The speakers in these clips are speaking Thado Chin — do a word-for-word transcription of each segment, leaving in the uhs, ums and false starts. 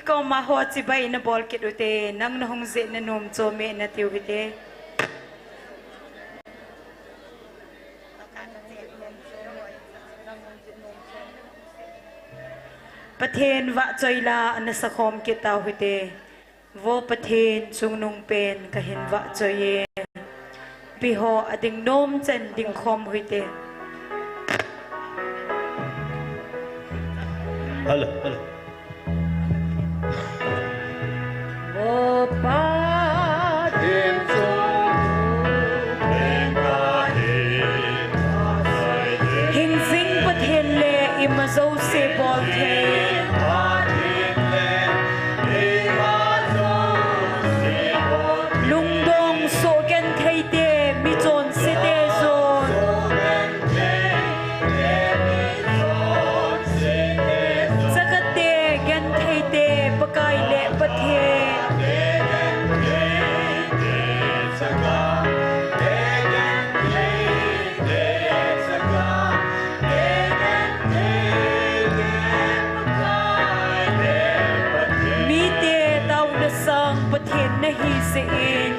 Koma ho chibai nabol kit ute, nang nahung jeh nanom chu me natiu hite. Pathen vahchoi la nasakhom kit tau hite. Vo Pathen, chungnung pen kahin vahchoi e. Mipi ho ading nom chan dingkhom hite. Hello, hello. Vo Pathen, chungnung pen kahin vahchoi e. Hingjing Pathen le ima jouse bol thei. Lungdong soh genthei te, mi chonse te jon. Chakhat te genthei te, Pakai le Pathen. Mite taona sang Pathen nahi jeh in.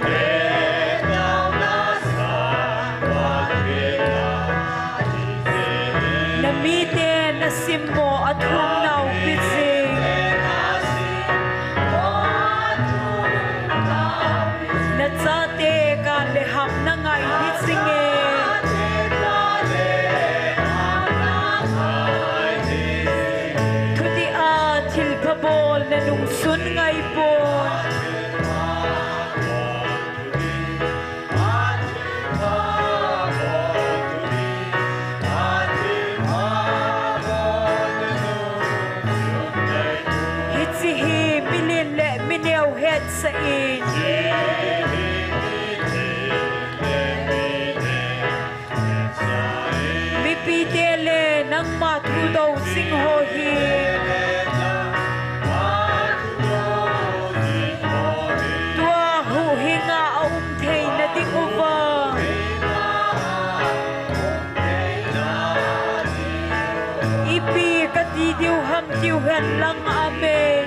Namite nasimmo athum nau pi jing. Nachate kah le ham nangai hi jing e. Thuti a thilpha bol nanungsun ngai poi. Hiche hi milen le mineo hetsah in. Mipi te le nangma thudou jing ho hi. Tua huhhing a aum theina ding uva. Ipi kati diu ham tiu hen lang, amen.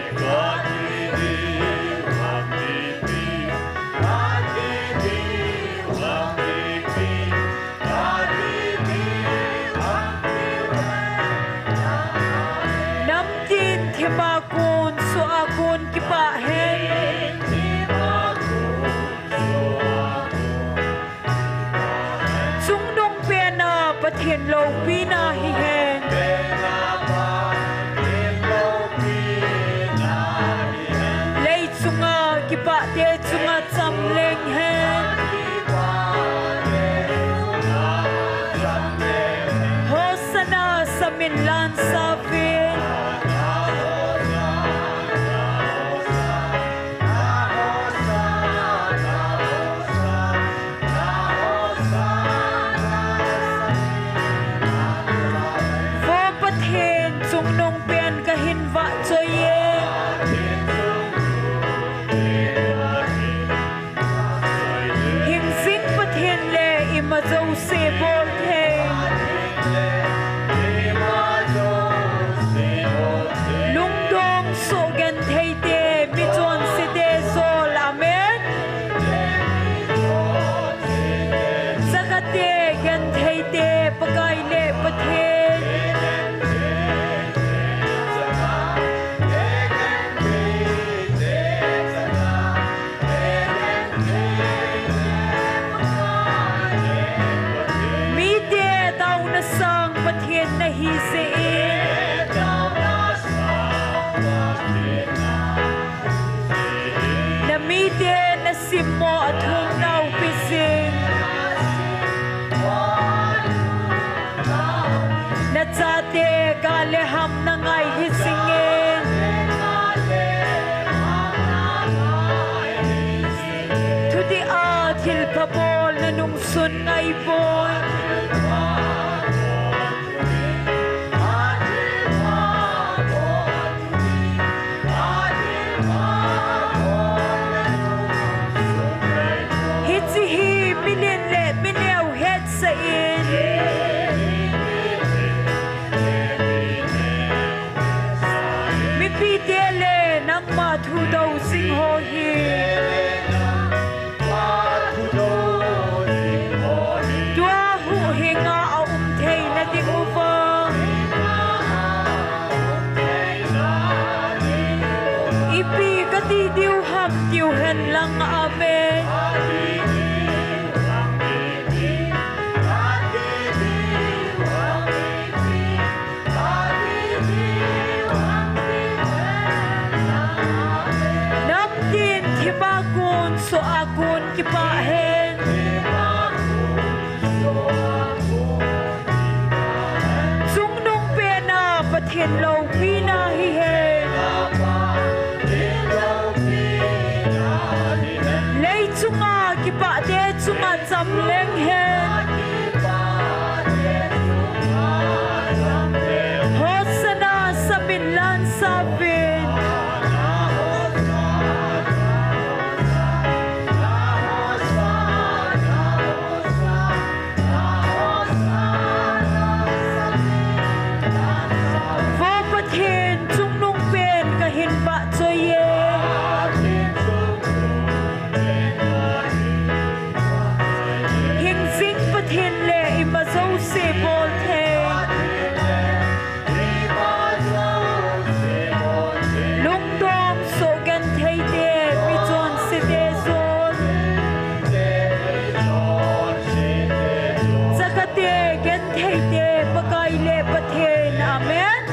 Namtin thima kon, soh a kon kipah hen. Chungnung pen a Pathen loupina hihen. Lei chunga kipah te chunga chamleng hen. Hosanna samin lan sa vin. Vo Pathen, chungnung pen kahin vahchoi e. Hingjing Pathen le ima jouse bol thei. Lungdong soh genthei te, mi chonse te jol, amen. Chakhat te genthei te, Pakai le Pathen. Mite taona sang Pathen nahi jeh in. Namite nasimmo athum nau pi jing. Nachate kah le ham nangai hi jing in. Thuti a thilpha bol nanungsun ngai poi. Hiche hi milen le mineo hetsah in. Pathen loupina hihen. Lei chunga kipah te chunga cham leng hen. Hosanna samin lan sauvin. Vo Pathen chungnung pen kahin vahchoi e. Hingjing Pathen le ima jouse bol thei. Lungdong soh genthei te, michonse te jol. Chakate genthei te, Pakai le Pathen. Amen.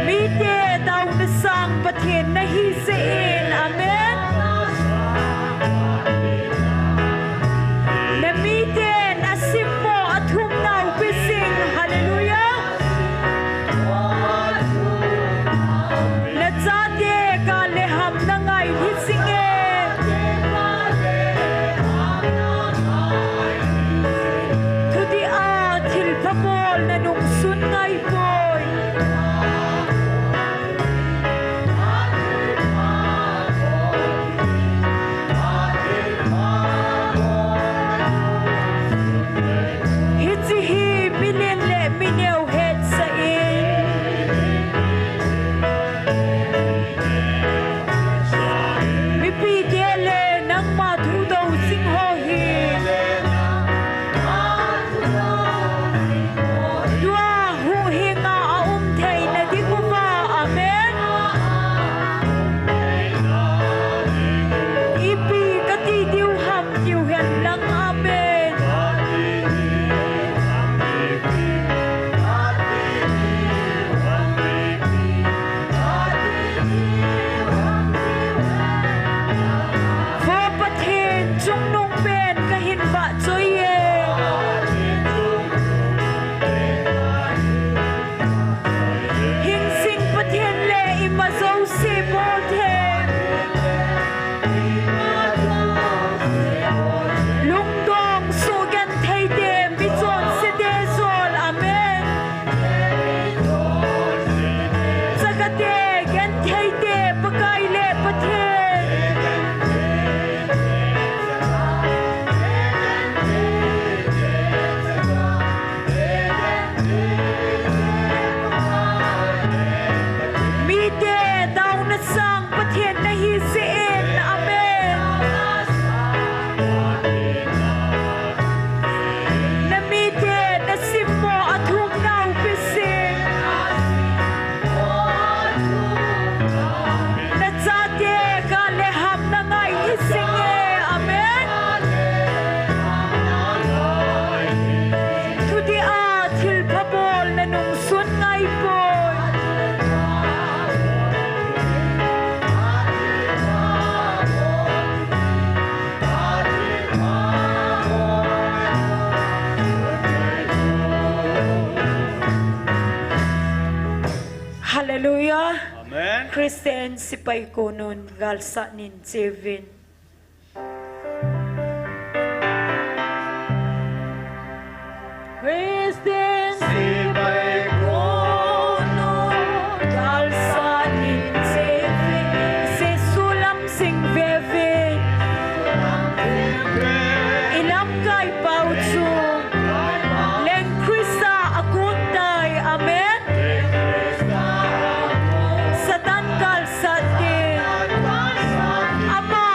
Mite taona sang Pathen nahi jeh in. Amen. Na miten asimmo athum nau pi sing. Hallelujah. Na chate kah le ham na ngai hi sing e. Thuti a thilpha bol na nungsun ngai poi. Hiche hi milen le mineo hetsah in. Mipi te le nangma thudou jing ho hi. Tua huhhing a aum theina ding uva. Amen. Ipi kati diu ham tiu hen lang. Amen. Vo Pathen chungnung pen kahin vahchoi e. Hingjing Pathen le ima jouse bol thei. Lungdong soh genthei te, michonse te jol. Amen. Chakate genthei te, Pakai le Pathen. Mite taona sang Pathen nahi jeh in. Amen. Na mite nasimmo athum nau pi sing. Na chate kah le ham na ngai hi sing e. Amen. Thuti a thilpha bol na nungsun ngai poi. Hallelujah. Amen. Christian sepai konun galsat nin cheuvin. Christian sepai konun galsat nin cheuvin. Jesu lam jing veuvin. I lamkai pau chu leng Christa akon tai. Amen. Satan galsat te. Ama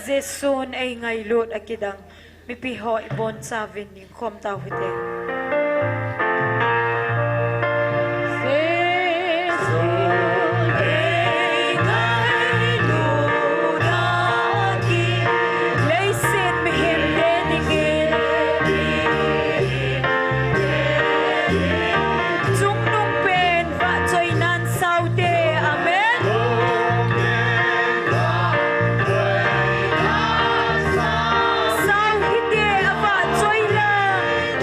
Jesun eingailut akidang mipi ho ibonchauvin dingkhom tau hite. Leiset mihem te dingin chungnungpen vahchoinan saute. Amen. Sau hite, avahchoi lang.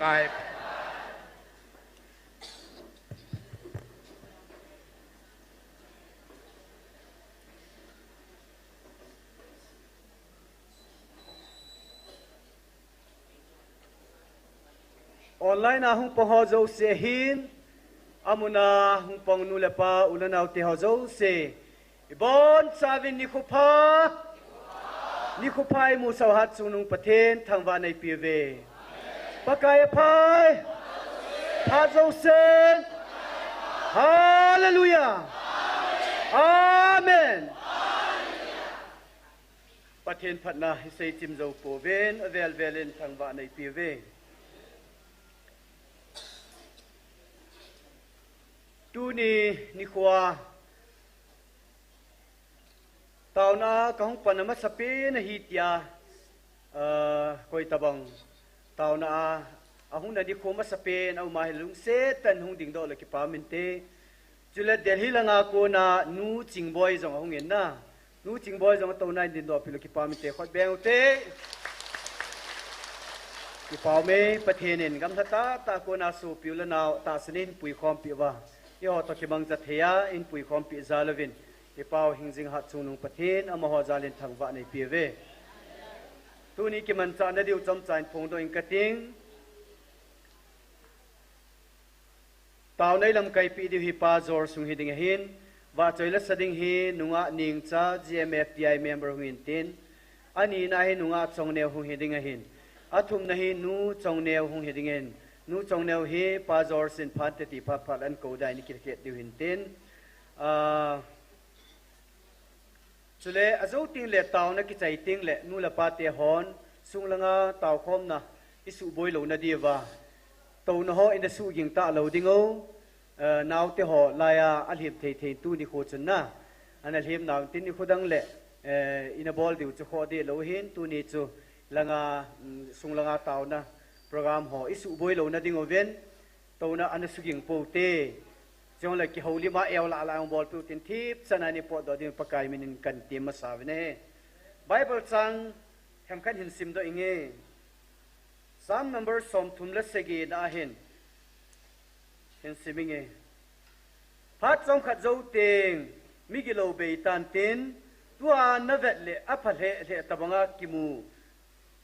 Kai. Online a hung pang ho jouse hin, amun a hung pang nu le pa, u le nao te ho jouse, ibonchauvin nikho pha, nikho pha imusah u hatchungnung Pathen thangvahna ipeuve. Pakai apha e, phat jousen. Hallelujah. Amen. Pathen phatna isei chim jou pouvin, avel velin thangvahna ipeuve. Tuni nikho a taona kahung pan amasapen ahi tia, ah, koi tabang taona a ahung na nikho masapen aum ahile lungset tah in hung dingdoh le kipah inte. Chule Delhi langa kona Nu Chingboi jong ahung in na. Nu Chingboi jong atouna in dingdoh peh le kipah inte, khut beng ute. Kipah ume, Pathen in gamlha tahtah a kona sopi u le nao tahsan in puikhom peh uva, eiho toh kimangcha thei a eipuikhom peh jal uvin, i Pau Hingjing hatchungnung Pathen amaho jal in thangvahna ipeuve. Tuni kimanchah nadiu chomcha in phongdoh ing kating. Taona ilamkai peh diu hi Pa Jor Sung hiding ahin, vahchoi lasa ding hi Nungah Nengcha, G M F D I member hung hintin, anina hi Nungah Chongneo hung hiding ahin, athumna hi Nu Chongneo hung hiding ahin, Nu Chongneo hi Pa Jor Sung phante ti phat phat le ahin kou ding ahin, ikikhet diu hintin. Ah, Chule ajou teng le taona kichai teng le nu le pa te hon sung langa taokhomna isuhboi louna diuva, touna ho ina suhging talou ding o, eh, naote ho laiya alhem thei thei tuni kho chun na, ana lhem nau tin nikho dang le, eh, ina bol diu chu khoh deh lou hin tuni chu langa, mm, sung langa taona program ho isuhboi louna ding uvin, touna ana suging pou te. Chule kihoulim a eo lah lah a hung bol peh u tin thipchan a ina potdoh ding Pakai min in kahin tem masa uve. Bible chang themkhat hin simdoh inge. Psalm number somthum le sagi na a hin, hin sim inge. Phat chomkhat jou teng migilou bei tan tin, tua navet le apha lheh lheh tabanga kimu,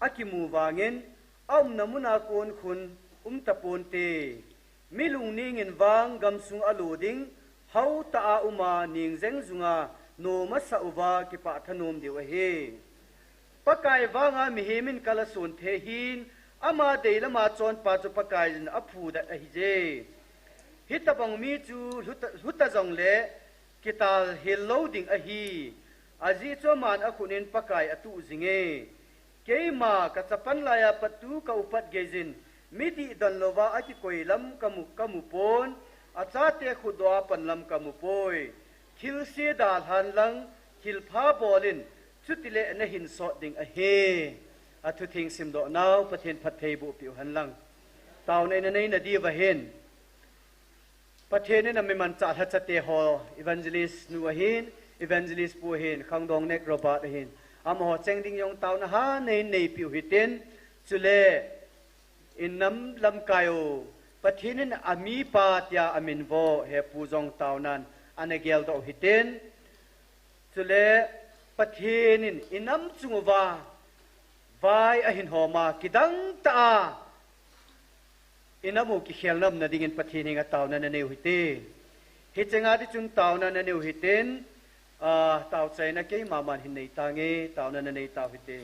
akimu vangin, aumna muna kon khun um taponte. Mi lungning in vang gamsung a lo ding, hao tah a um a ning jeng jung a nom asah uva kipah thanom diu ahi. Pakai vanga mihem in kal ason thei hin, ama dei lama chonpa chu Pakai in aphudet ahije. Hitabang mi chu lhuta, lhuta jongle kital hel lou ding ahi. Ajeh chu aman akhut in Pakai atuh jinge. Keima ka chapan laiya pat tu ka upat geiyin, mi dihdon louva akikoi lam kamu, kamu pon, achate khutdoh a pan lam kamu poi. Thilse dalhan lang, thilpha bol in, chutile nahin sot ding ahi. Athutheng simdoh nau Pathen phatthei boh peh u hen lang. Taona ina nei nadiuva hin, Pathen in ami manchah lhacha te ho, evangelist nu ahin, evangelist pu ahin, Khangdong Nek Robert ahin, amaho cheng ding jong taona ha nei nei peh u hitin, chule in nam lamkai u, Pathen in amipa tia amin vo he pu jong taonan ana geldoh u hitin, chule Pathen in i nam chung uva vai ahin hom a, kidang tah a i nam u kikhel namna dingin Pathen henga taona nanei u hite. Hichenga di chun taona nanei u hitin, ah, taochaina keima man hin nei tange, taona nanei tau hite.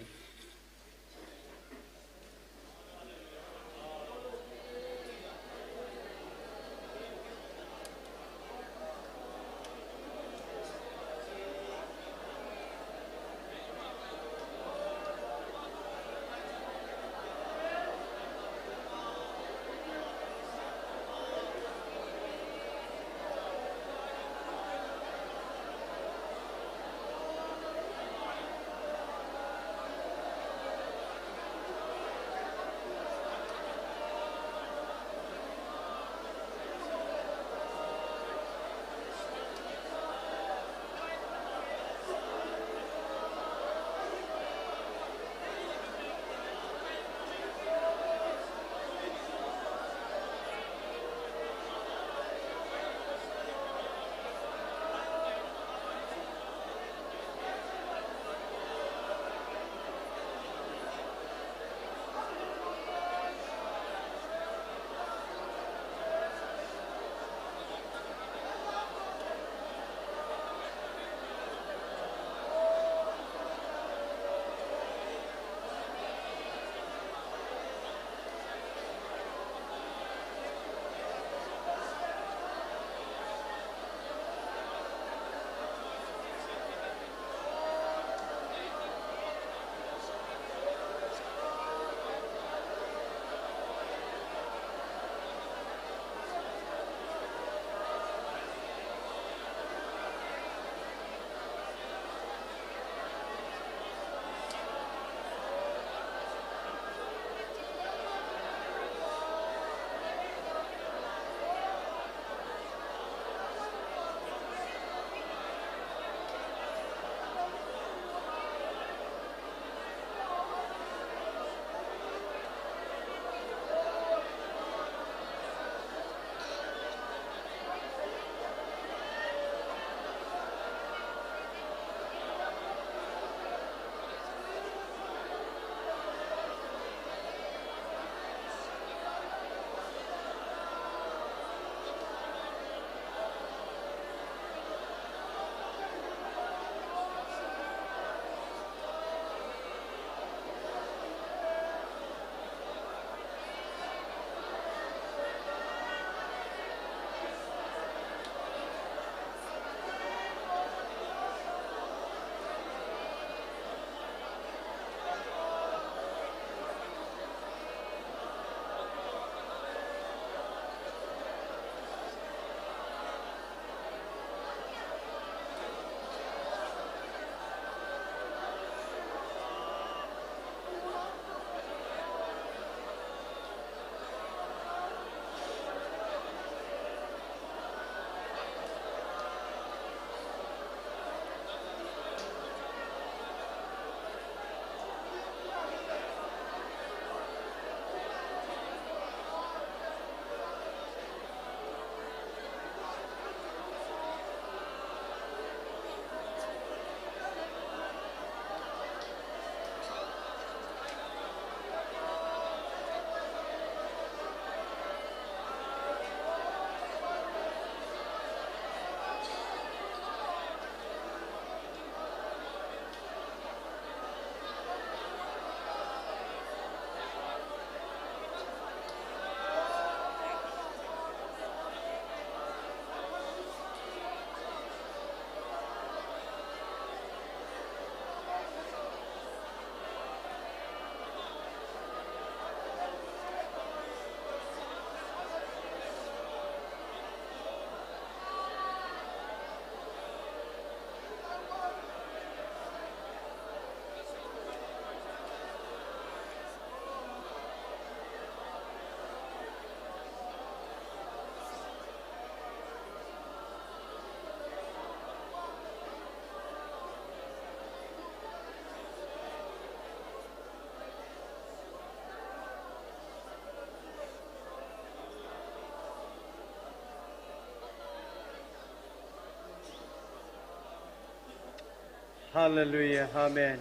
Hallelujah, amen.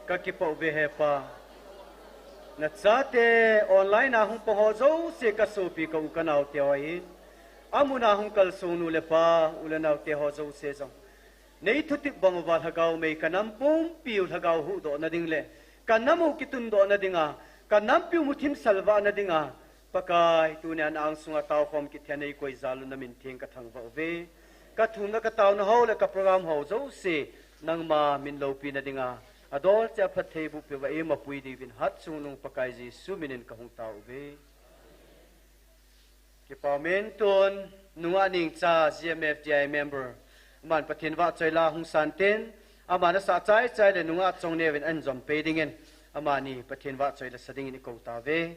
Ka kipah uve he Pa. Na chate online a hung pang ho jouse ka sopi ka u ka naote ho ahin. Amun a hung kalsong nu le pa, u le naote ho jouse jong. Nei thutep bang uva lhagao mei ka nam pumpi u lhagao huhdoh na ding le. Ka nam u kitun doh na dinga. Ka nampi u muthim salvah na dinga. Pakai, tuni a na angsunga taokhom kit thei a nei koi jal u na min theng ka thangvah uve. Ka thumna ka taona ho le ka program ho jouse, nangma min loupi na dinga. Adol cheh a phattheiboh peh uva eima pui diuvin hatchungnung Pakai Jesu minin ka hung tao uve. Kipah umen tun, nungah Nengcha G M F D I member. Aman Pathen vahchoi la hung san tin, aman asah chai chai le nungah Chongneo in ahin jom pei dingin, amani Pathen vahchoi la sa dingin i kou tauve.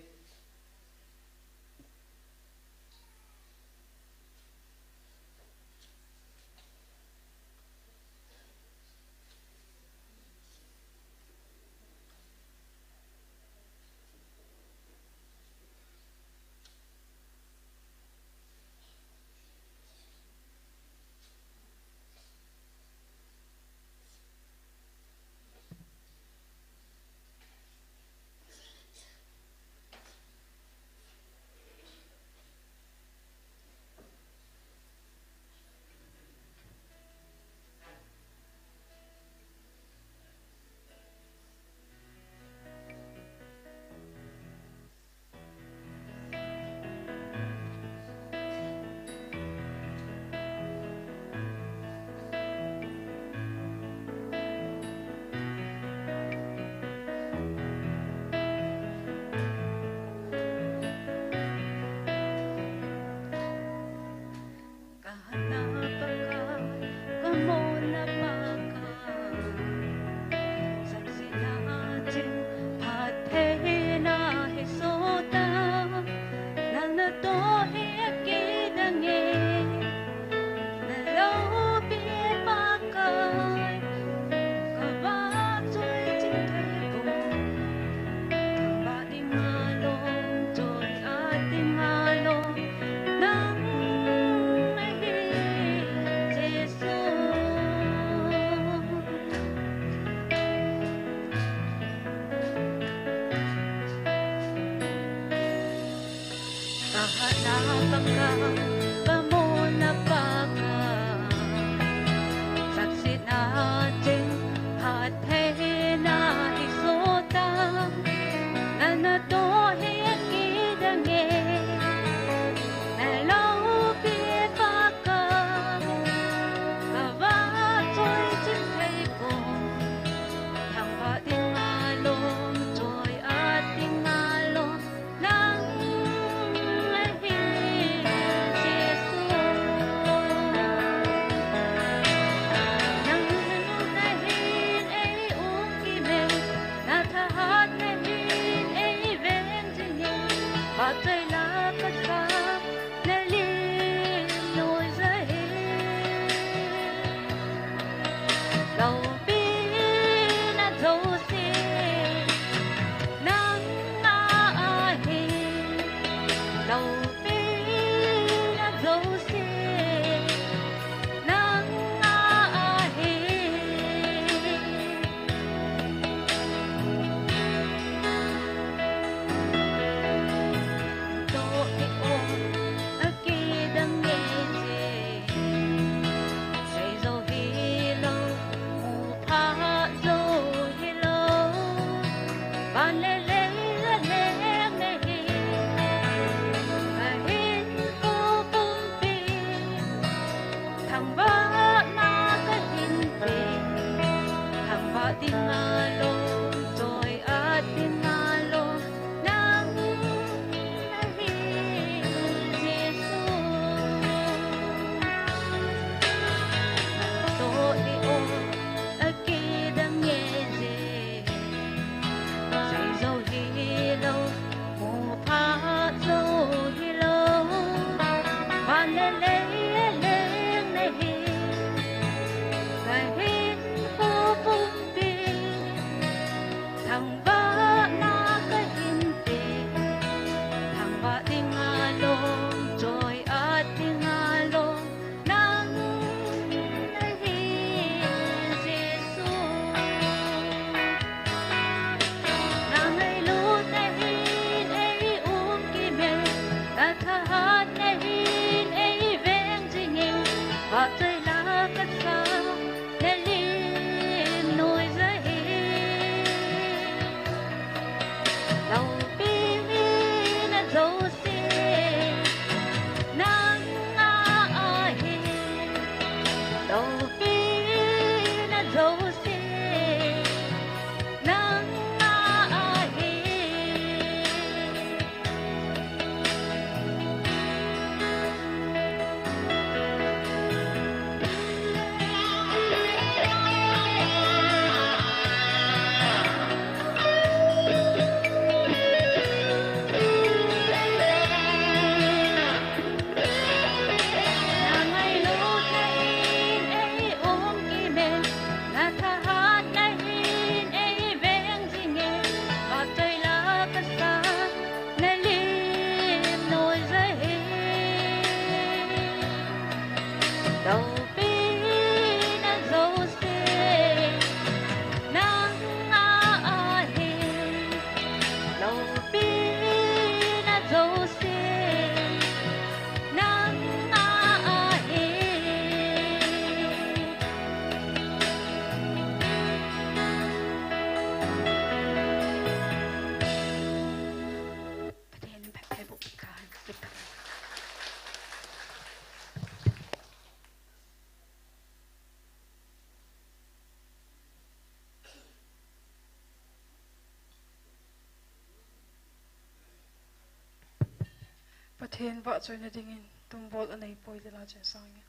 Pathen vahchoina dingin tumbol anei poi le la chen sangin.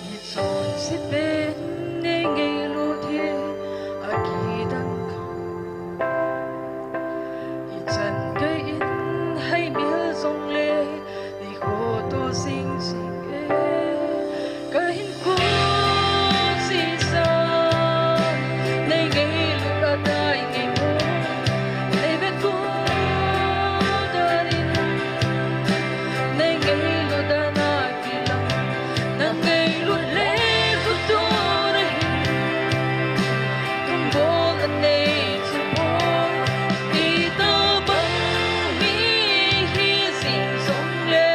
Hichonse pen nei ngailut hi akidan kha. Hichan gei in haimil jongle nei khoto jing jing e. Kahinkho jingsa nei ngailut a dai ngei mo. Nei vet ko danin nei ngailut a na kilang. Nang ngailut le khutu na hi tumbol anei chu poi. Itobang mi hi jing jongle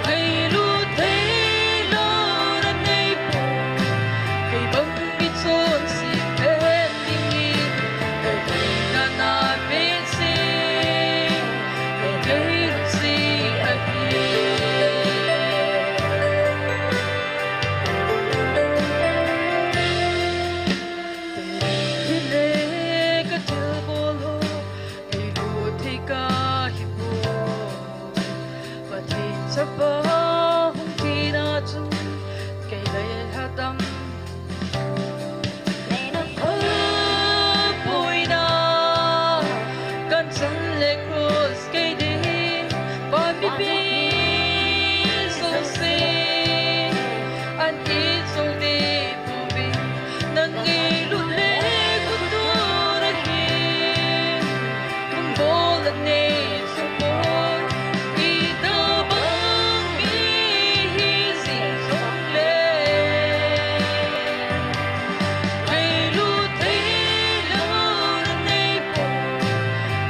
ngailut thei louna nei poi. Kei bang mi chonse pen dingin, kei na na pen se, kei ngailut se ahi. Tile ka thilbol ho, ngailut thei kahi poi. Pathen chapa hung tina chu kei lei ha tam. Nang pha poina kan chan le cross kei ding, pa mipi jouse an it jou ding. Nang ngailut le khutu na hi tumbol anei chu poi. Itobang mi hi jing jongle ngailut thei louna nei poi.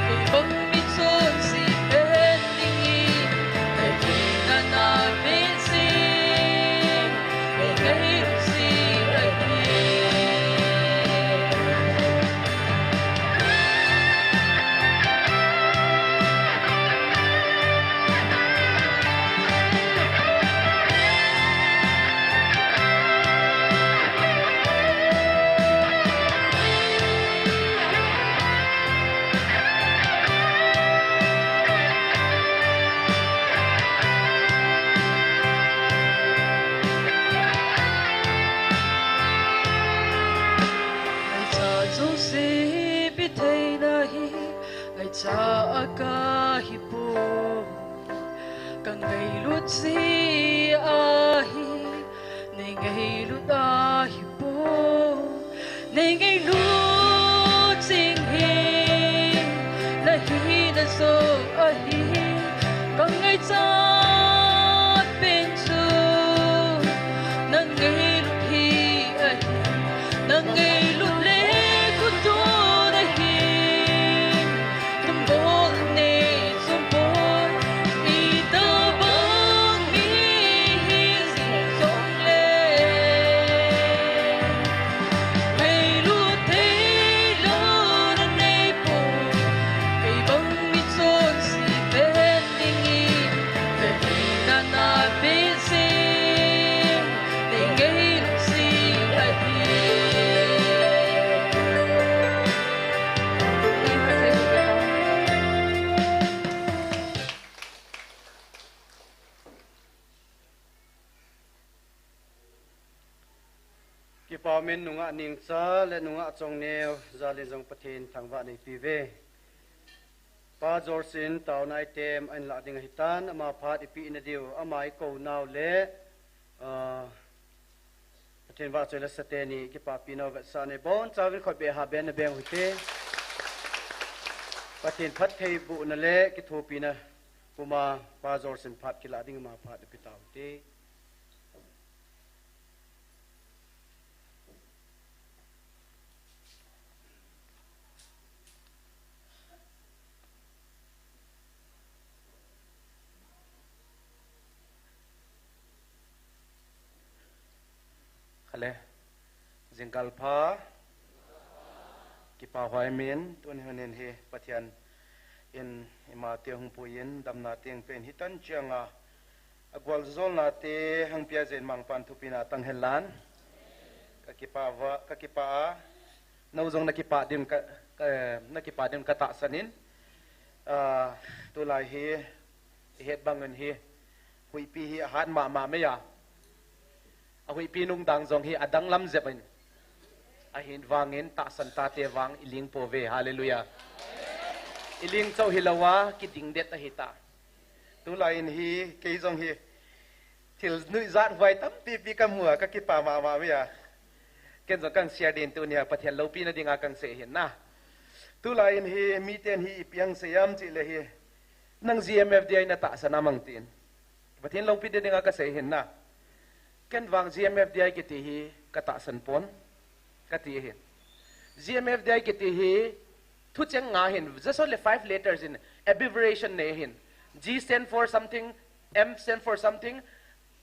Kei bang mi chonse pen dingin, kei na na pen se, kei ngailut se ahi. Ngaicha jouse pe theina hi ngaicha a kahi poi. Ka ngailut jeh ahi, nei ngailut ahi poi. Nei ngailut jing hi na hina joh ahi. Ka ngaichat pen chu na ngailut hi ahi. Na ngailut le khutu na hi tumbol anei chu poi. Itobang mi hi jing jongle ngailut thei louna nei poi. Kei bang mi chonse pen dingin, kei na na pen se, nei ngailut se ahi. Kipa umin nungah Nengcha le nungah Chongneo, jalin jong Pathen thangvah neipe uve. Pa George in taona item ahin lah ding ahitan, ama phat ipeh nadiu, ama ikou nau le, ah, Pathen vahchoi le sate ni kipapi nau vetsahna ibonchauvin khutbeh ha beng u hite. Pathen phattheibohna le kithopina puma Pa George in phat kilah ding, ama phat ipi tau hite. Khale, jingkah pha, ki Pa huai min, tuni hun in hi Pathian in ima te hung pui in, damna teng pen hi tan chiang a, a gual zolna te hang pia zen mangpan thupina tang hen lan. Ka kipa va, ka kipa a, no zong na kipa din ka, ka, na kipa din ka tahsan in, ah, tulai hi, i het bang in hi, huipi hi a hat mahmah mai a. A huipi nung dang zong hi a danglam zep in. Ahin vangin tahsan tate vang i ling po ve. Hallelujah. I ling chau hi lo a, kiding det ahi ta. Tulai in hi, kei zong hi, thil nuih zat huai tampi pi ka mu a, ka kipa mahmah mai a. Ken zong kang share din tuni a, Pathian lopi na ding a kang sei hin na. Tulai in hi, mi ten hi i piang sei am chih le hi. Nang G M F D I na tahsan a mang tin. Pathian lopi de dinga ka sei hin na. Ken vang G M F D I kiti hi ka tahsan pon. Ka ti hin. G M F D I kiti hi thu cheng nga hin. Just only five letters in abbreviation ne hin. G stand for something, M stand for something,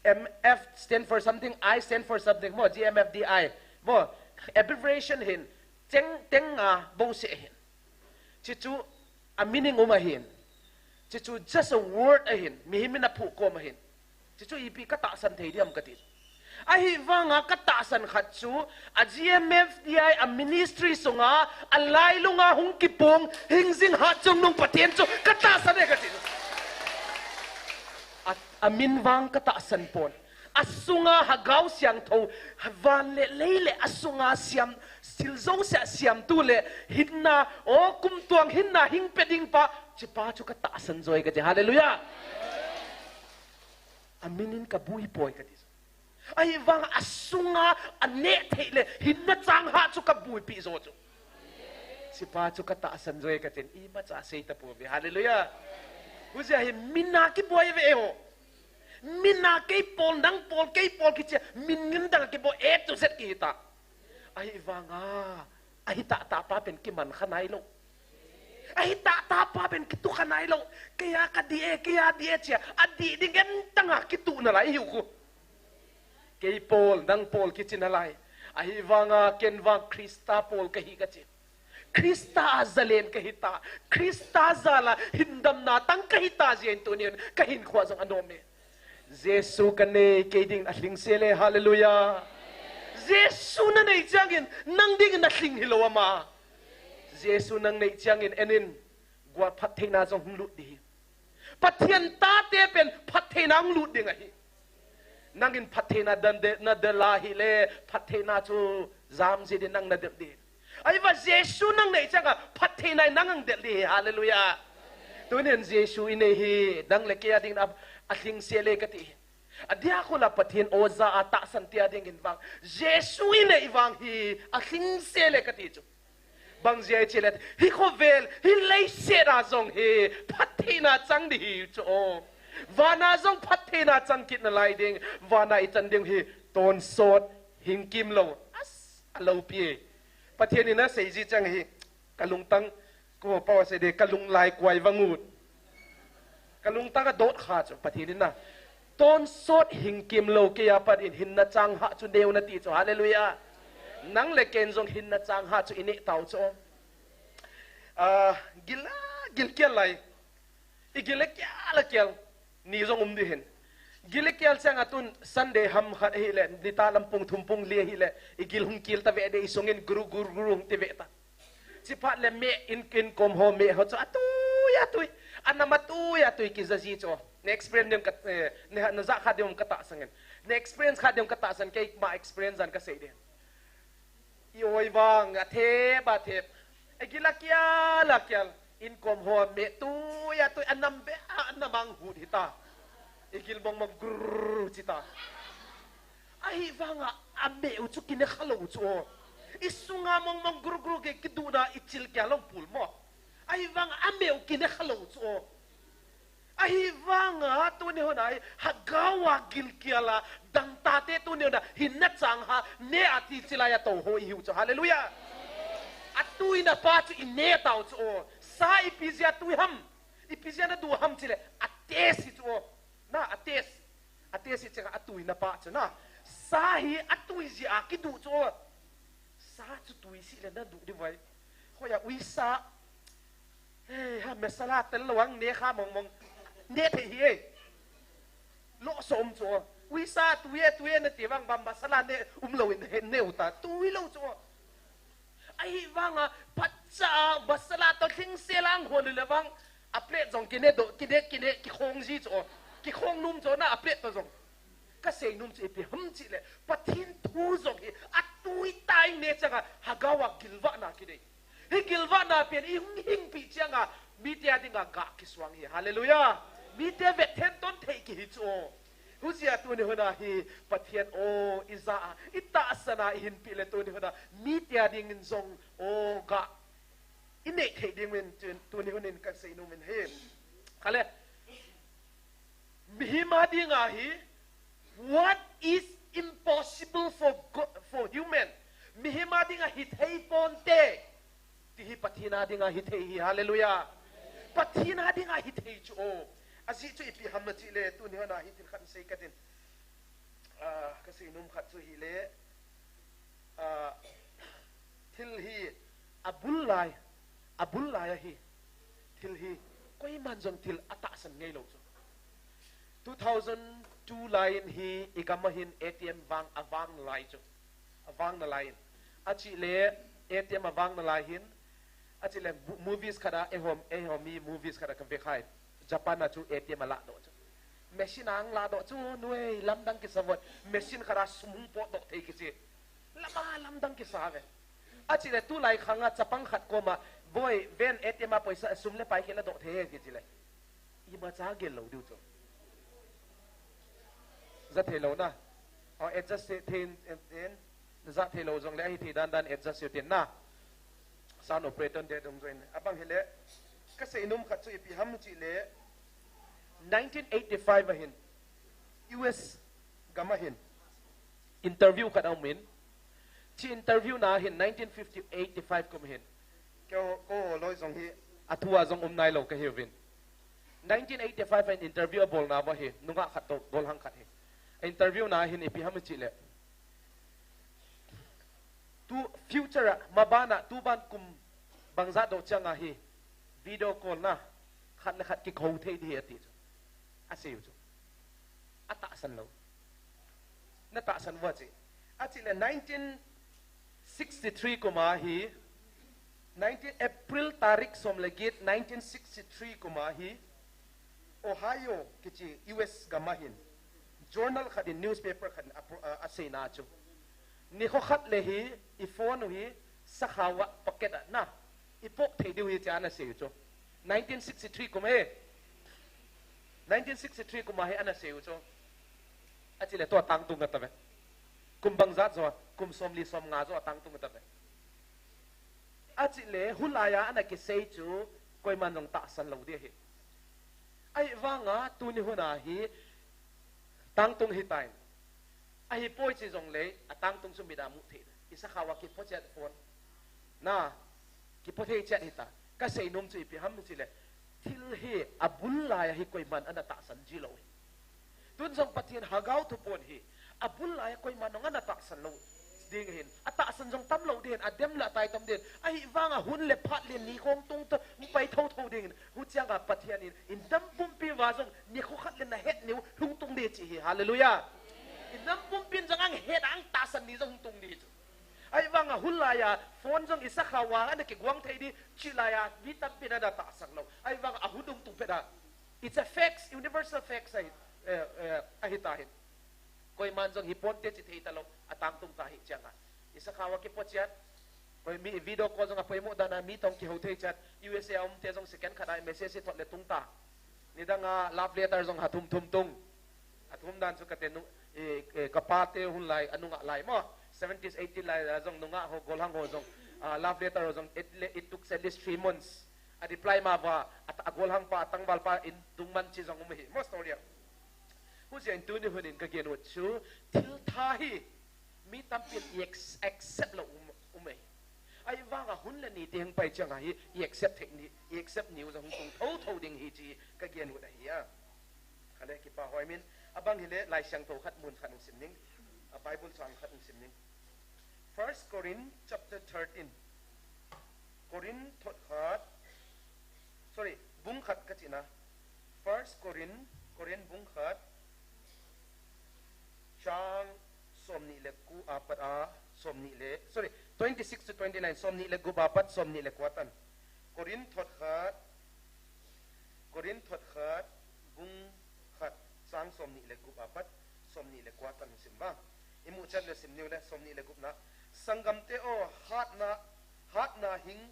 M F stand for something, I stand for something. Mo G M F D I. Mo abbreviation hin. Cheng, cheng nga bo se hin. Chichu a meaning um ahin. Chichu just a word ahin. Mihem in a phukom ahin. Chichu ipi ka tahsan thei diam ka ti. Ahi vanga ka tahsan khat chu a G M F D I a ministry sunga a lailunga hung kipung hing zing hat chung nung Pathian chu ka tahsan e ka ti. A, a min vang ka tahsan pon. A sunga Hagau Siangtho, van le lei le a sunga siam, sil zo sia siam tu le, hinna, o kum tuang hinna, hing pe ding pa, chi pa chu ka tahsan zoi ka ti. Hallelujah. A min in ka bui poi ka ti. Ahi vang a sunga, a neh thei le, hinna chang ha chu ka bui pi zo chu. Chi pa chu ka tahsan zoi ka tin, i ma cha sei ta po ve. Hallelujah. Huzia hi min a ki boi ve ho. Min a kei pol, nang pol, kei pol kichia, min ngin dang ki bo A to Z ki ta. Ahi vanga, ahi ta ta pa pen ki man kha nai lo. Ahi ta ta pa pen ki tu kha nai lo. Kei a ka di e, kei a di e chia, a di ding en tanga ki tu na lai hiu ku. Kei pol, nang pol kichi na lai. Ahi vanga, ken vang Krista pol ka hi ka chi. Krista a zalen ka hi ta. Krista zala hindamna tang ka hi ta zia in tunin ka hin khua zong a nom e. Jesu ka nei kei ding a hling se le, hallelujah. Jesu na nei chiangin nang dingin a hling hi lo ama. Jesu nang nei chiangin enin gua phattheina zong hung lut di hi. Pathian tate pen phattheina hung lut ding ahi. Nangin phattheina dan de, na de la hi le, phattheina chu zam zi di nang na de di. Ahi va Jesu nang nei changa phattheina nang ang de di. Hallelujah. Tunin Jesu i nei hi, nang le kei a ding a, a hling se le ka ti. A dia khula Pathian oza a tahsan tia dingin vang. Jesu i nei vang hi, a hling se le ka ti chu. Bang zia i chi le, hi khovel, hi leiset a zong hi, phattheina chang di hi chu o. Vana zong phattheina chang kit na lai ding, vana i chan ding hi, tonsot, hingkim lo, as, a lopi. Pathian in a sei zi chang hi, ka lungtang, ko pa se de, ka lunglai kuai vangut. Ka lungtang a dot kha chu Pathian in na. Tonsot hingkim lo kei a pat in hinna chang ha chu neu na ti chu. Hallelujah. Nang le ken zong hinna chang ha chu i nei tau chu. Ah, gil a, gil kial lai. I gil a kial a kial. Ni zong um di hin. Gil a kial chang a tun Sunday ham khat hi le, ni ta lam pung thum pung li hi le, i gil hung kil ta ve de i sungin guru guru guru hung ti ve ta. Chiphat le me in, in kom ho me ho chu atui, atui. Anam atui, atui kizazi chu. Ne experience ding ka, eh, ne, na za kha ding ka tahsan in. Ne experience kha ding ka tahsan kei ma experience an ka sei ding. I oi vang, a thep, a thep. A gil a kial, a kial. In kom ho me tui, atui, anam be, anam ang hut hita. I gil mong mong grrr, chita. Ahi vanga, a meu chu kine kha lo chu o. I sunga mong mong gru gru ke kiduhna i chil kia long pul mo. Ahi vanga, a meu kine kha lo chu o. Ahi vanga, tuni hona hi, Hagau a gil kiala, dang tate tuni hona, hinna chang ha, ne a ti chilai a to ho i hiu chu. Hallelujah. A tuina pa chu i ne tau chu o. Sa i pi zia tui ham. I pi zia na du ham chile, a tesi chu o. Na, a tesi. A tesi chega a tuina pa chu na. Sa hi a tui zia a kidu chu o. Sa chu tui si le na du di vai. Khoya uisa. He, ha, masala tel lo ang ne kha mong mong. Ne thei hi e. Lo som cho. Uisa tuye tuye na ti vang bam masala ne um lo in he ne uta. Tui lo cho. Ahivanga phatcha masala to thing se lang ho le vang. A plate jong kine do, kine, kine, kikhong ji cho. Kikhong num cho na a plate to jong. Ka sei num chu ipi ham chi le, Pathen thu jong hi, atui tai ne changa, hagawa gilvahna kidei. Hi gilvahna pen i hung hing pi changa, mite a dinga ga kisuang hi. Hallelujah. Mite vet then ton thei ki hi chu. Hujia tuni huna hi, Pathen o, i ja a, i tahsana i hin pi le tuni huna, mite a dingin jong, o, ga. I nei thei ding min tun, tuni hunin ka sei num in hi. Khale. Mihem a dinga hi, what is impossible for God, for human. Mihem a dinga hi thei ponte. Ti hi Pathen a dinga hi thei hi. Hallelujah. Pathen a dinga hi thei chu o. Ajeh chu ipi ham na chi le tuni huna hi thil khat sei ka tin. Ah, ka sei num khat chu hi le. Ah, thil hi a bul lai, a bul lai ahi. Thil hi koiman jong thil a tahsan ngei lo chu. Two thousand two lai in hi i gam a hin A T M vang a vang na lai chu. A vang na lai in. A chi le A T M a vang na lai hin. A chi le bu-, movies khat a, e hom, e hom mi movies khat a ka ve khai. Japan a chu A T M a la do chu. Machine ang la do chu nuei lamdang kisa vot. Machine khat a sum hung pot do thei kichi. Lama lamdang kisa ve. A chi le tulai khang a chapang khat koma, "Boi, ven A T M a poisa sum le pai kila do thei he," kichi le. Ima cha gel lo diu chu. Za thei lo na. O adjust thei, thei, thei, na za thei lo jong le ahi thei dan dan adjust u tin na. Sound operator te dong join. Abang hi le. Ka sei num khat chu ipi ham chi le. Nineteen eighty-five a hin. U S gam a hin. Interview khat a um in. Chi interview na hin nineteen fifty, eighty-five kum hin. Ko, ko loi jong hi. A thu a jong um nai lo ka hi uvin. Nineteen eighty-five a hin interview a bol na va hi. Nungah khat to, golhang khat hi. A interview na hin ipi ham chi le. Tu future a, maban a, tu ban kum bangza do chang a hi. Video call na. Khat le khat ki khou thei di hi ati chu. A sei u chu. A tahsan lo. Na tahsan va chi. A chi le nineteen sixty-three kum a hi. Nineteen April tarik som le get nineteen sixty-three kum a hi. Ohio kichi U S gam a hin. Journal khat in newspaper khat in a, a, a sei na chu. Nikho khat le hi i phone u hi sakhawa pocket a na. I pok thei diu hi chi ana sei u chu. Nineteen sixty-three kum he. Nineteen sixty-three kum a hi ana sei u chu. A chi le to tang tung ka ta ve. Kum bangzat jo, kum som li som nga jo tang tung ka ta ve. A chi le hulai a ana kisei chu koiman jong tahsan lo di hi. Ahivanga tuni huna hi tang tung hi tain. Ahi poi chi jong le a tang tung chu mi da mu thei. I sakhawa ki pho chat phone. Na, ki pho thei chat hi ta. Ka sei num chu ipi ham chi le. Thil hi a bul lai a hi koiman ana tahsan ji lo hi. Tun jong Pathen hagau thu pon hi. A bul lai a koiman jong ana tahsan lo ding hin. A tahsan jong tam lo ding hin. A dem la tai tam ding. Ahivanga hun le phat le ni khong tung ta pai tho tho ding hin. Hu chiang a Pathen in. In dam pumpi va jong ni kho khat le na het ni hung tung di chi hi. Hallelujah. In dam pumpi jong ang het ang tahsan ni jong hung tung di chu. Ahivanga hun lai a, phone jong i sakhawa, ana kiguang thei di, chi lai a, mi tampi na da tahsan lo. Ahivanga a hun hung tung pet a. It's a facts, universal facts ahi, eh, eh, ahi ta hin. Koiman jong hi ponte chi thei ta lo, a tang tung ta hi chiang a. I sakhawa ki pho chat, koi mi video call jong a poimo dan a mi tong ki ho thei chat, U S A a um te jong second khat a message thot le tung ta. Nidang a love letter jong ha thum thum tung. A thum dan chu ka te nu, eh, eh, ka pa te hun lai, a nungah lai mo. Seventies, eighties lai, a jong nungah ho, golhang ho jong, ah, love letter ho jong, it, le, it took at least three months. A reply ma va, a, a golhang pa, a tangval pa, in tung man chi jong um hi. Mo story a. Hu jeng tuni hun in ka gen u chu, thil tha hi, mi tampi in i ex-, accept lo um, um e. Ahivanga hun le ni te hung pai chiang a hi, i accept thei ni, i accept ni u jong hung tung tho tho ding hi chi ka gen u ahi a. Ka le kipa hoi min, abang hi le Laisiangthou khat mun khat hung sim ning, a Bible chang khat hung sim ning. First Corinth chapter thirteen. Korin thot khat, sorry, bung khat kachina. First Korin, Korin bung khat, chang somni le ko apat a, somni le, sorry, twenty-six to twenty-nine, somni le gup apat, somni le ko atan. Korin thot khat, Korin thot khat, bung khat, chang somni le gup apat, somni le ko atan sim vang. Imu chat le sim niu le, somni le gupna. Sangam te o, hatna, hatna hing,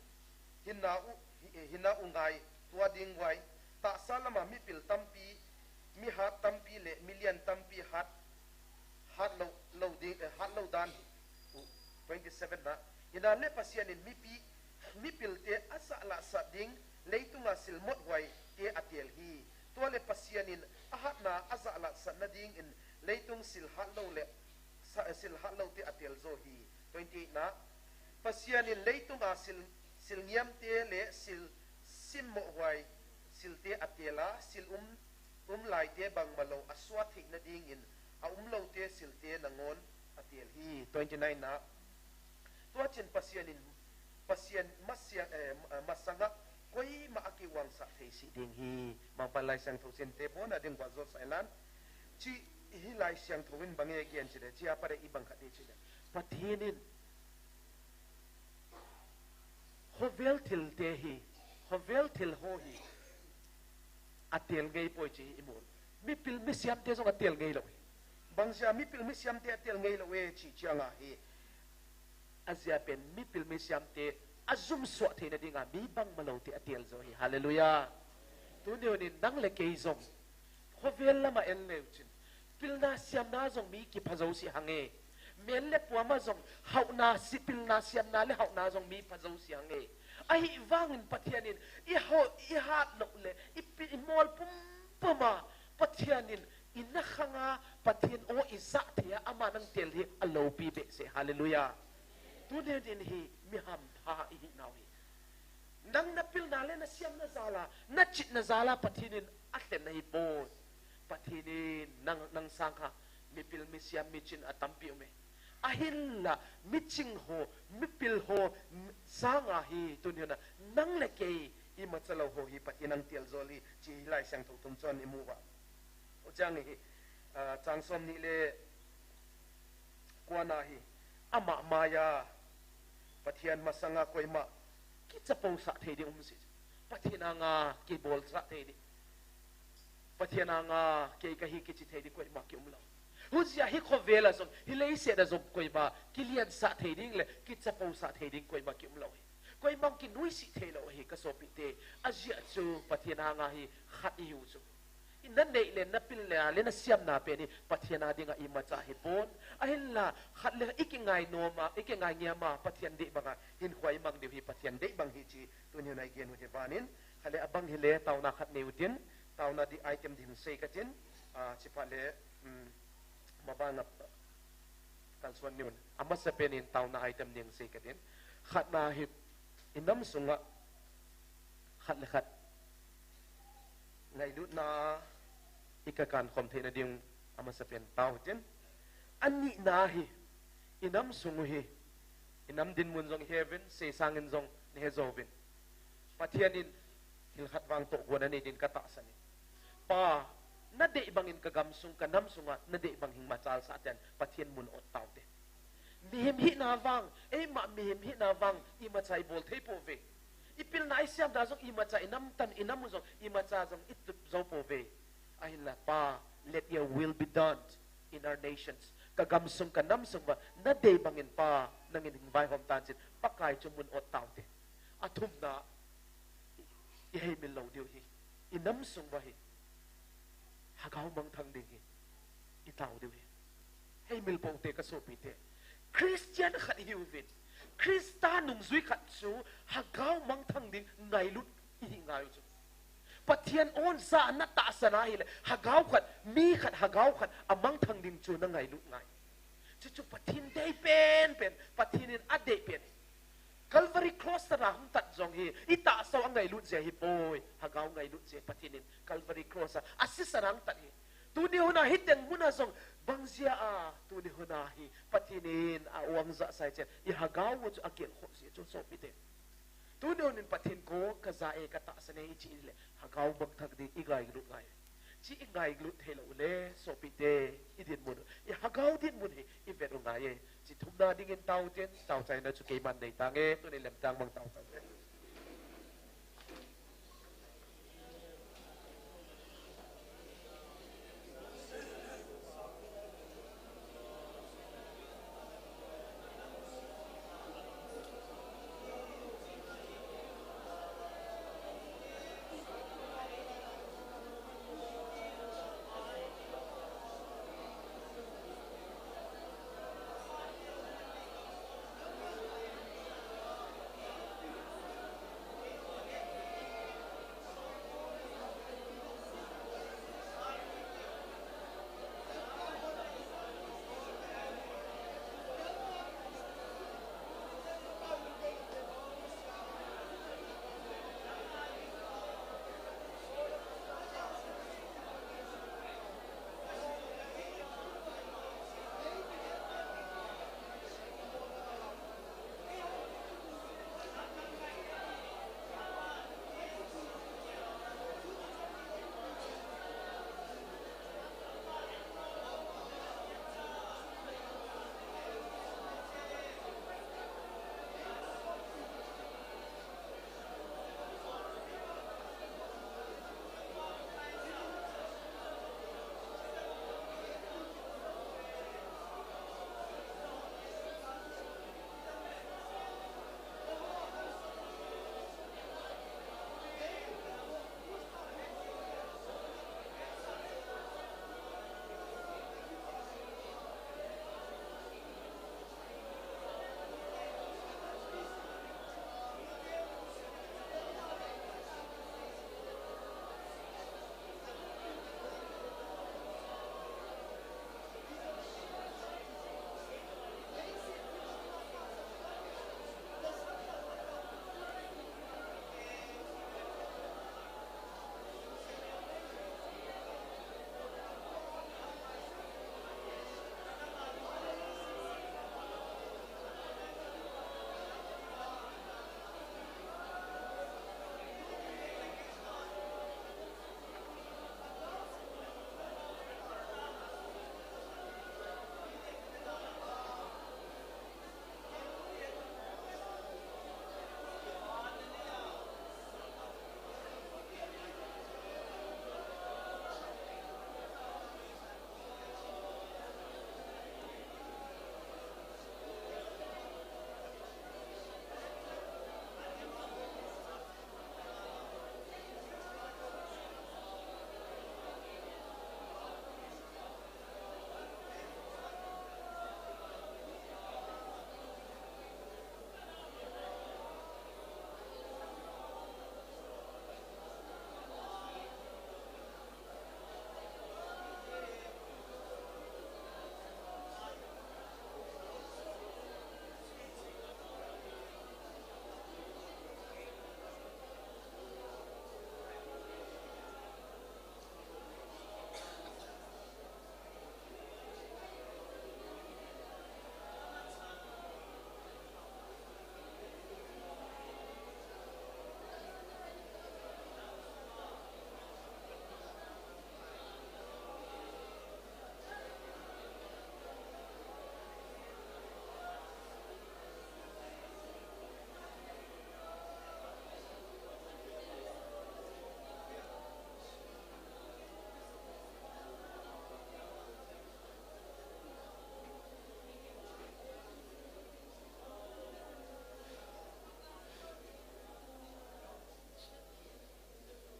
hinna u, hi-, hinna u ngai, tua ding uai. Tahsa lama mipil tampi, mihat tampi le, milian tampi hat, hat lo, lo ding, eh, hat lo dan hi. U, twenty-seven na. Hinna le Pasian in mipi, mipil te azahlahsah ding, leitunga sil mothuai te atel hi. Tua le Pasian in ahatna azahlahsah na ding in leitung sil hat lo le, sa-, sil hat lo te atel jo hi. Twenty-eight na. Pasian in leitunga sil, sil ngiam te le sil sim mothuai sil te atel a, sil um, um lai te bangmalo asuat theina ding in, a um lo te sil te nangon atel hi. Twenty-nine na. Tua chin Pasian in, Pasian masiang, eh, masanga koima akivangsa thei si ding hi. Mangpan Lai Siangthou sin te bon a ding gua zo sailan. Chi hi Lai Siangthou in bang e gen chile, chi a pare i bang khat ni chile. Pathian in khovel thil te hi, khovel thil ho hi, atel ngei poi chi imun. Mipil misiam te jong atel ngei lo hi. Bangsia mipil misiam te atel ngei lo e chi chianga hi. Ajia pen mipil misiam te ajum suah theina dinga mi bangmalo te atel jo hi. Hallelujah. Tuni unin nang le kei jong khovel lama en leu chin, pilna siamna jong mi kipha jo si hange. Mel le puama jong hauna si, pilna siamna le hauna jong mi pha jo si hange. Ahivangin Pathian in i ho, i hat lo le, i pi, i mol pum puma Pathian in i na khanga Pathian o i za thei a ama nang tel hi alopi behseh. Hallelujah. Tuni unin hi mi hampha i hi nau hi. Nang na pilna le na siamna jala, na chitna jala Pathian in alhen na hi poi. Pathian in nang, nang sangkha mipil misiam michin atampi ume. Ahinla miching ho, mipil ho, m-, sanga hi tuni hina nang le kei imacha lo ho hi Pathian in atel jo hi chi hi Lai Siangthou tun chun imu uva. Uchang hi, ah, chang somni le ko ana hi, ama maiya Pathian masanga koima kichapousah thei ding um si. Pathian anga kibolsah thei ding. Pathian anga kei kahi kichi thei ding koima ki um lo. Hujia hi khovela jong, hi leiset a jong koima kiliansah thei ding le kichapousah thei ding koima ki um lo hi. Koima kinuisih thei lo hi ka sopite. Ajia chu Pathian anga hi khat ihiu chu. I na nei le, na pil le, le na siamna pen hi Pathian a dinga imacha hi pon. Ahinla, khat le i kingai nom a, i kingai ngiam a, Pathian deih banga hin huai mang diu hi Pathian deih bang hi chi, tuni hina i gen u hi vanin. Khat le abang hi le, tauna khat nei utin, tauna di item ding sei katin, ah, chipha le, um, mabang a, kalsuan niun. Amasa pen in tauna item ding sei katin. Khatna hi, i nam sunga, khat le khat ngailutna i kakan khom theina ding amasa pen tao tin. Anina hi, i nam sung u hi, i nam dinmun jong i he uvin, seisang in jong na he jo uvin. Pathian in thil khat vang toh guan anei din ka tahsan e. Pa, na deih bangin ka gam sung, ka nam sunga, na deih bang hin machal sah ten, Pathian mun ot tau te. Mihem hina vang, eima mihem hina vang, imacha i bol thei pouve. I pilna i siamna jong imacha, i nam tan, i nam u jong imacha jong i tup jo pouve. Ahinla Pa, let your will be done in our nations. Ka gam sung, ka nam sung uva, na deih bangin Pa, nangin hin vaihom tan chin, Pakai chu mun ot tau te. Athumna, i heimil lo diu hi. I nam sung uva hi. Hagao mangthang ding hi. I tao diu hi. Heimil pou te ka sopite. Christian khat i hiuvin. Christa nungjui khat chu hagao mangthang ding ngailut i hi ngai u chu. Pathian on sa na tahsan ahile, hagao khat, mi khat, hagao khat, amangthang ding chu na ngailut ngai. Chuchu Pathian dei pen pen, Pathian in adei pen. Calvary Cross a hung tat jong hi, i tahsa u angailut jeh hi poi, hagao ngailut jeh Pathian in Calvary Cross a, a sisa hung tat hi. Tuni huna hi teng muna jong, bang jeh a, tuni huna hi, Pathian in a uang ja sai chen, i hagao u chu agelkhoh jeh chu sopite. Tuni in Pathen koma kaja e, katahsan e ichi le, lhagao mangthah ding ingailut ngai. Hiche ingailut theilou le, sopite, idinmun, ilhagao dinmun hi ivet u ngai e. Hiche thumna dingin tao tin, taochaina chu keiman nei tange, tuni lemtang mang tao tao te.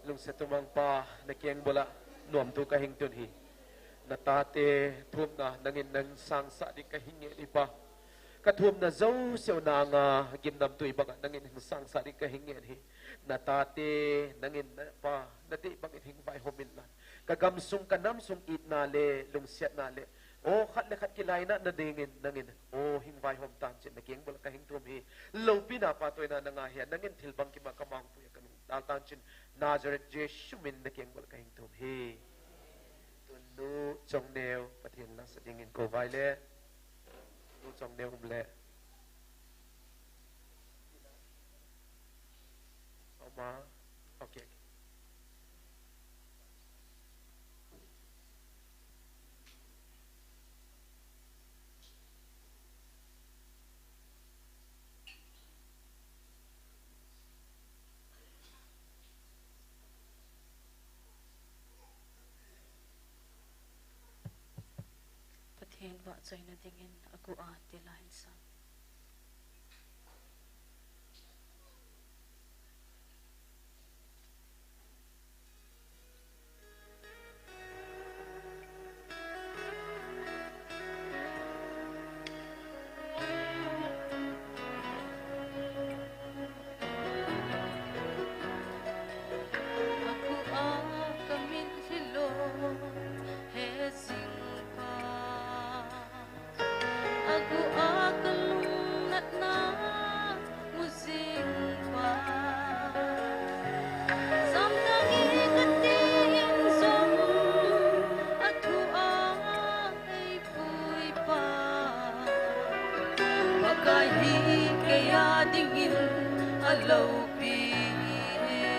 Lungset umang Pa, na kengbula nuamtu kahing tun hi. Na tate thumna nangin nang sangsah ding kahing nge ni Pa. Ka thumna jouse u nanga gimnamtui banga nangin hing sangsah ding kahing nge ni. Na tate nangin na Pa, na dei bangin hing vaihom in lang. Ka gamsung, ka namsung itna le lungsiatna le, o khat le khat kilainatna dingin nangin, o hing vaihom tan chin na kengbula kahing thum hi. Loupina patoina nanga hi, nangin thil bangkima ka mangpui a ka nungdal tan chin. Nazareth Jesu min na kengbula kahing thum hi. Tun nu Chongneo, Pathen la sa dingin kou vai le. Nu Chongneo um le. Ma, okay. Pathen vahchoina dingin agu a tila hin sang. Agu a kamin lhilo he jingpa, agu a kalungnatna mu jingpa, jamdang e katin jong athu a eipuipa, Pakai hi kei a dingin aloupi e.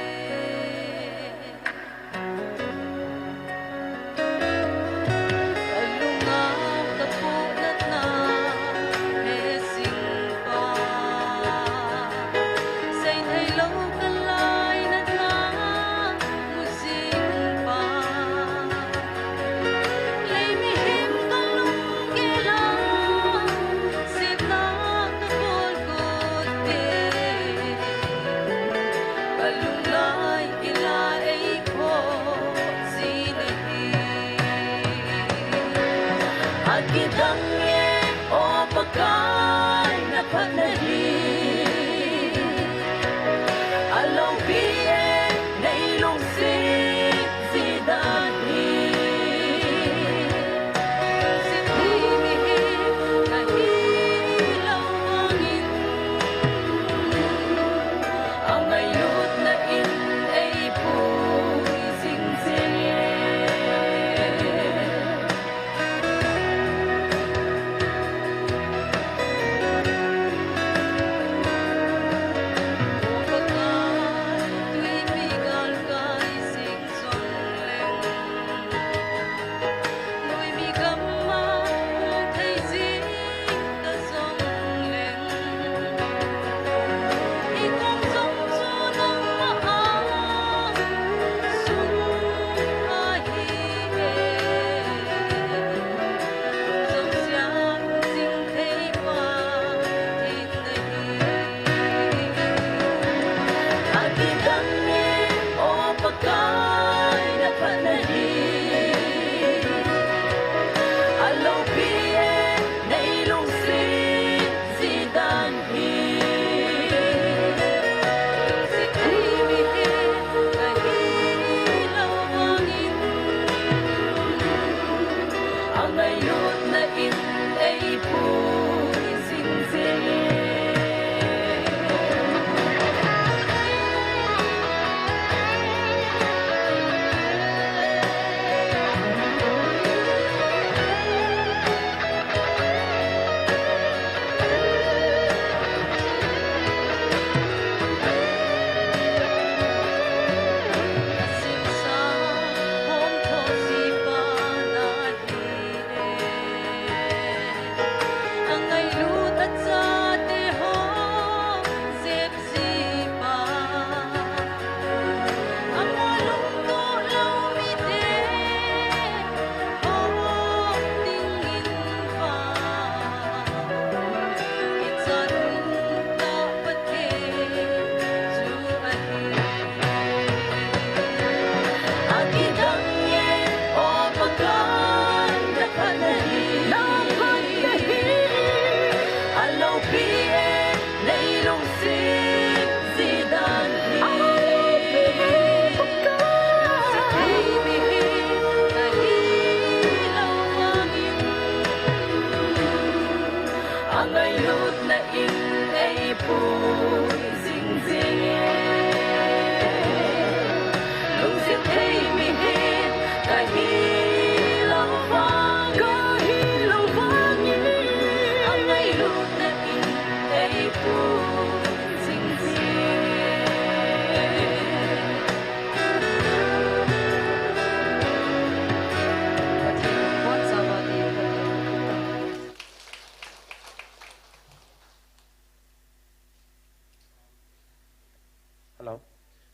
Kalunga kapohnatna he jingpa, seitheilou kalainatna mu jingpa, lei mihem kalunggel a setna kabolgot e. Kalunglai ila eikhoh jin ahi. Akidang e, O Pakai, naphatna hi aloupi e, neilungset ji dan hi. Sithei mihem kahilou vangin, angailutna in eipui jing jenge.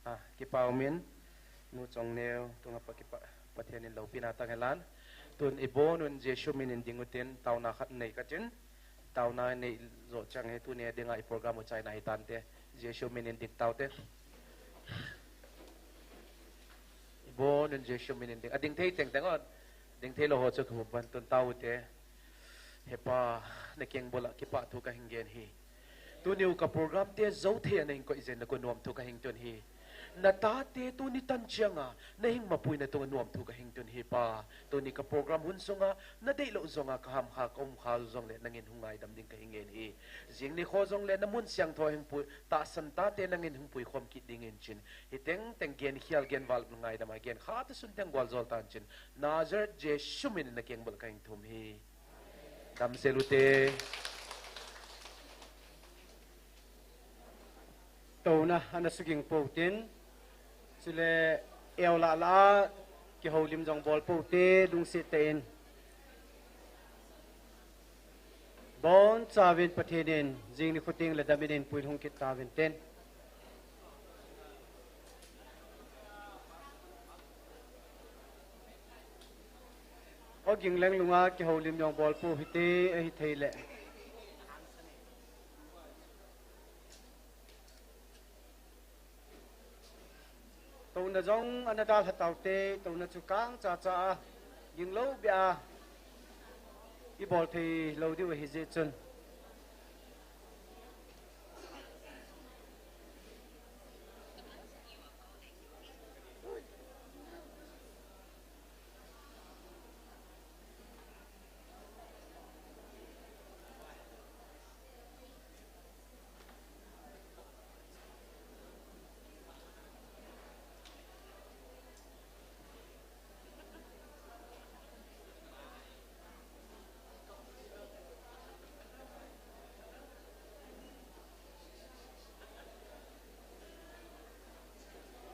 Ah, kipa umin, Nu Chongneo, tunga pa kipa, Pathen in loupina tang helan. Tun ibon un Jesu min in ding utin, tauna khat nei katin, tauna nei jo chang he tuni dinga i program u chaina hitante, Jesu min in ding taute. Ibon un Jesu min in ding, ading thei teng teng on, ding thei lou ho chu kamu ban tun taute. He Pa, na keng bula kipa thu ka hing gen hi. Tuni u ka program te zo thei a na hing koi jen na ko nuam thu ka hing tun hi. Na tate tuni tan chianga na hing mapui na tunga nuam thu ka hing tun hi Pa. Tuni ka program hun sunga na dei lou zonga ka ham kha ka um kha zong le nangin hung ngaidam ding ka hing gen hi. Jing ni kho zong le na mun siang tho hing pui ta san tate nangin hung pui khom kit ding in chin. Hi teng teng gen khial gen val ngaidam a gen kha ta sun teng gwal zol tan chin. Nazareth Jesu min na keng bul ka hing thum hi. Damsel ute. Touna ana suging po tin, chule eu la la kihoulim jong bol po te lungset te in. Bon chavin Pathen in jing ni khuting le damin in puilhung kit tavin ten. O ging leng lunga kihoulim jong bol pu hite ahi thei le. Touna jong ana dal hatau te, touna chu kang cha cha a, ging lo bia a, i bol thei lo diu ahi jeh chun.